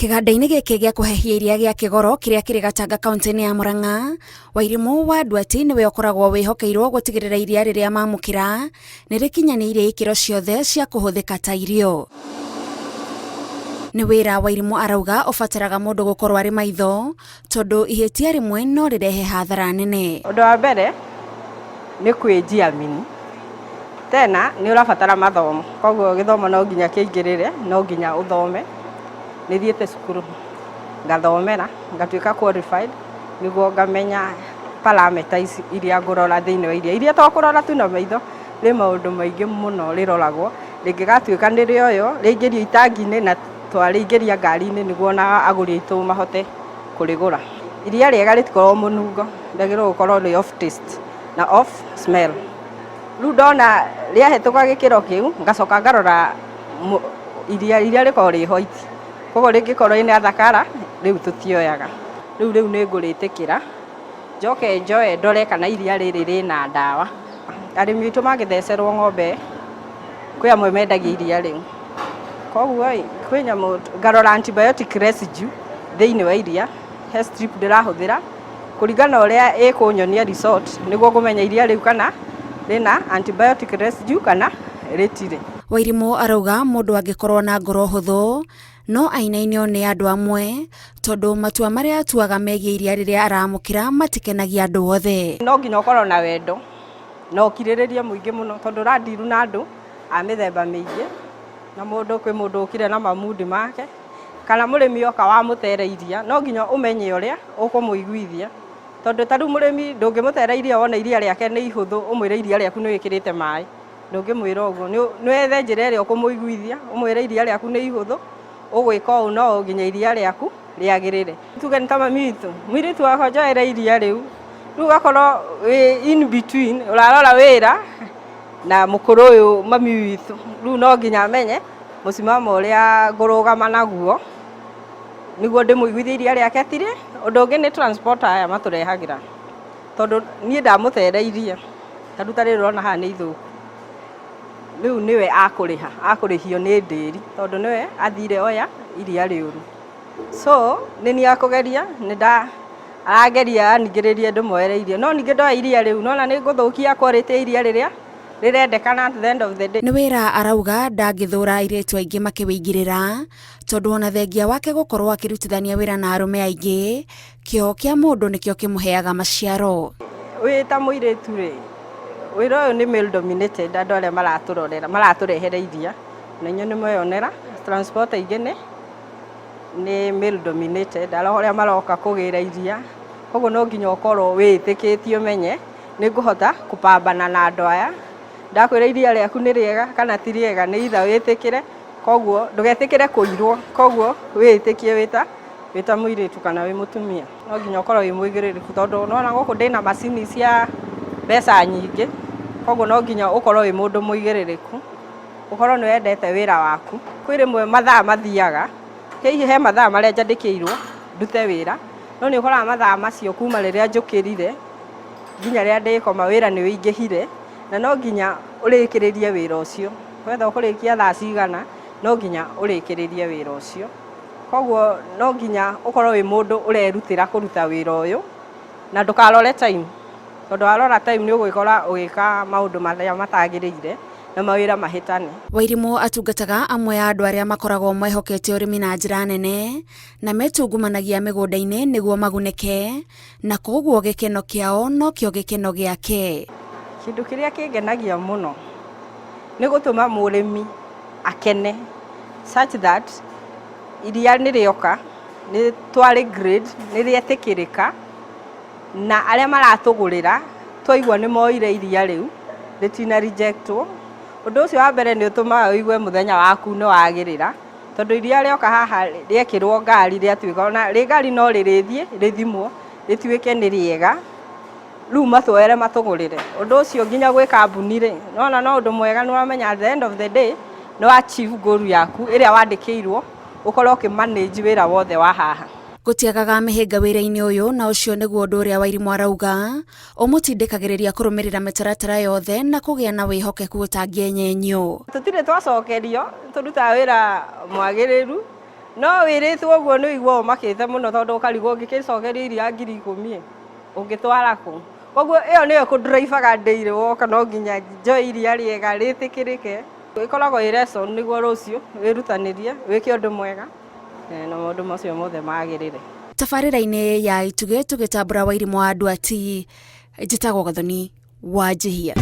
Kĩganda-inĩ gĩkĩ gĩa kũhehia iria gĩa Kĩgoro kĩrĩa kĩrĩ Gatanga kaunti-inĩ ya Murang'a, Wairimũ wa Nduati nĩwe ũkoragwo wĩhokeirwo gũtigĩrĩra iria rĩrĩa mamũkĩra nĩ rĩkinyanĩirie ikĩro ciothe cia kũhũthĩka ta irio. Nĩ wĩra Wairimũ arauga ũbataraga mũndũ gũkorwo arĩ maitho tondũ ihĩtia rĩmwe no rĩrehe hathara nene. Ũndũ wa mbere nĩ kwĩjiamini, tena nĩ ũrabatara mathomo, koguo gĩthomo no nginya kĩingĩrĩre, no nginya ũthome. Nĩ thiĩte cukuru ngathomera ngatuĩka qualified nĩguo ngamenya parameter ici iria ngũrora thĩinĩ wa iria. Iria to kũrora tu na maitho, rĩ maũndũ maingĩ mũno rĩroragwo, rĩngĩgatuĩka nĩ rĩoywo rĩaingĩrio itangi-inĩ na twarĩingĩria ngari-inĩ nĩguo ona agũri aitũ mahote kũrĩgũra. Iria rĩega rĩtikoragwo mũnungo, rĩagĩrĩirwo gũkorwo rĩ off taste na off smell. Rĩu ndona rĩahĩtũka gĩkĩro kĩu, ngacoka ngarora iria iria rĩkoragwo rĩ white, koguo rĩngĩkorwo rĩ other colour rĩu tũtioyaga. Rĩu rĩu nĩ ngũrĩtĩkĩra, njoke njoe ndore kana iria rĩrĩ rĩna ndawa. Arĩmi aitũ mangĩthecerwo ng'ombe, kwĩ amwe mendagia iria rĩu. Koguo ĩ, kwĩ nyamũ, ngarora antibiotic residue thĩinĩ wa iria, he strip ndĩrahũthĩra, kũringana na ũrĩa ĩkũnyonia result, nĩguo ngũmenya iria rĩu kana rĩna antibiotic residue kana rĩtirĩ. Wairimũ arauga mũndũ angĩkorwo na ngoro hũthũ no ainainio nĩ andũ amwe tondũ matua marĩa atuaga megiĩ iria rĩrĩa aramũkĩra matikenagia andũ othe. No nginya ũkorwo na wendo na ũkirĩrĩria mũingĩ mũno tondũ ũrandiru na andũ a mĩthemba mĩingĩ, na mũndũ kwĩ mũndũ ũkire na mamundi make, kana mũrĩmi oka wamũtere iria, no nginya ũmenye ũrĩa ũkũmũiguithia, tondũ ta rĩu mũrĩmi ndũngĩmũtera iria wone iria rĩake nĩ ihũthũ ũmwĩre iria rĩaku nĩ wĩkĩrĩte maĩ, ndũngĩmwĩra ũguo, nĩ wethe njĩra ĩrĩa ũkũmũiguithia, ũmwĩre iria rĩaku nĩ ihũthũ, ũgwĩka ũũ na ũũ nginya iria rĩaku rĩagĩrĩre. Tuge nĩ ta mami witũ, mũirĩtu wakwa njoere iria rĩu, rĩu ũgakorwo wĩ in between, ũrarora wĩra na mũkũrũ ũyũ mami witũ, rĩu no nginya amenye mũsimamo ũrĩa ngũrũgama naguo, nĩguo ndĩmũiguithie iria rĩake ti rĩ. Ũndũ ũngĩ nĩ transporter aya matũrehagĩra, tondũ niĩ ndamũtereirie, ta rĩu ta rĩrĩ ũrona haha nĩ ithũku, rĩu nĩwe akũrĩha, akũrĩhio nĩ ndĩri, tondũ nĩwe athire oya iria rĩũru. So nĩ niĩ akũgeria, nĩ nda arageria aningĩrĩrie ndĩmuoere iria, no ningĩ ndoya iria rĩu nĩwona nĩ ngũthũkia quality ya iria rĩrĩa rĩrendekana at the end of the day. Nĩ wĩra arauga ndangĩthũra airĩtu aingĩ makĩwĩingĩrĩra tondũ ona thengia wake gũkorwo akĩrutithania wĩra na arũme aingĩ, kĩo kĩa mũndũ nĩkĩo kĩmũheaga maciaro. Wĩ ta mũirĩtu rĩ, wĩra ũyũ nĩ male dominated andũ arĩa maratũrorera, maratũrehere iria, na inyuĩ nĩ mweyonera, transporter aingĩ nĩ male dominated, arĩa maroka kũgĩra iria, koguo no nginya ũkorwo wĩĩtĩkĩtie ũmenye nĩ ngũhota kũpambana na andũ aya, ndakwĩra iria rĩaku nĩ rĩega kana ti rĩega, nĩ either wĩtĩkĩre, koguo ndũgetĩkĩre kũirwo, koguo wĩĩtĩkie wĩ ta mũirĩtu kana wĩ mũtumia. No nginya ũkorwo wĩ mũigĩrĩrĩku tondũ nĩwona gũkũ ndĩna macini cia mbeca nyingĩ, koguo no nginya ũkorwo wĩ mũndũ mũigĩrĩrĩku, ũkorwo nĩ wendete wĩra waku. Kwĩ rĩmwe mathaa mathiaga, hihi he mathaa marĩa njandĩkĩirwo ndute wĩra, no nĩ ũkoraga mathaa macio kuma rĩrĩa njũkĩrire nginya rĩrĩa ndĩkoma wĩra nĩ ũingĩhire, na no nginya ũrĩkĩrĩrie wĩra ũcio. Wetha ũkũrĩkia thaa cigana, no nginya ũrĩkĩrĩrie wĩra ũcio. Koguo no nginya ũkorwo wĩ mũndũ ũrerutĩra kũruta wĩra ũyũ, na ndũkarore time, tondũ warora time nĩ ũgwĩkora ũgĩka maũndũ marĩa matagĩrĩire na mawĩra mahĩtane. Wairimũ atungataga amwe a andũ arĩa makoragwo mehokete ũrĩmi na njĩra nene na metungumanagia mĩgũnda-inĩ nĩguo magunĩke, na koguo gĩkeno kĩao nokĩo gĩkeno gĩake. Kĩndũ kĩrĩa kĩngenagia mũno nĩ gũtũma mũrĩmi akene such that iria nĩ rĩoka, nĩ twarĩ grade, nĩ rĩetĩkĩrĩka, na arĩa maratũgũrĩra twaigua nĩ moire iria rĩu rĩtina reject wo. Ũndũ ũcio wa mbere nĩ ũtũmaga ũigue mũthenya waku nĩ wagĩrĩra, tondũ iria rĩoka haha rĩekĩrwo ngari rĩatuĩka, ona rĩ ngari no rĩrĩthiĩ rĩthimwo rĩtuĩke nĩ rĩega, rĩu matuoere matũgũrĩre. Ũndũ ũcio nginya gwĩ kambuni rĩ, nĩwona no ũndũ mwega, nĩwamenya at the end of the day nĩ wa achieve goal yaku ĩrĩa wandĩkĩirwo ũkorwo ũkĩ manage wĩra wothe wa haha. Gũtiagaga mĩhĩnga wĩra-inĩ ũyũ na ũcio nĩguo ũndũ ũrĩa Wairimũ arauga ũmũtindĩkagĩrĩria kũrũmĩrĩra mĩtaratara yothe na kũgĩa na wĩhokeku ũtangĩenyenyio. Tũtirĩ twacokerio, tũrutaga wĩra mwagĩrĩru. No wĩrĩtwo ũguo nĩ ũiguaga ũmakĩte mũno tondũ ũkarigwo ũngĩkĩcokeria iria 10,000 ũngĩtwara kũ? Koguo ĩyo nĩyo ĩkũ-drive-aga daily woka no nginya njoe iria rĩega rĩtĩkĩrĩke. Ĩkoragwo ĩ lesson nĩguo rũciũ wĩrutanĩrie wĩke ũndũ mwega na maũndũ macio mothe magĩrĩre. Tabarĩra-inĩ ya Itugĩ tũgĩtambũra Wairimũ wa Nduati, njĩtagwo Gathoni Wanjihia.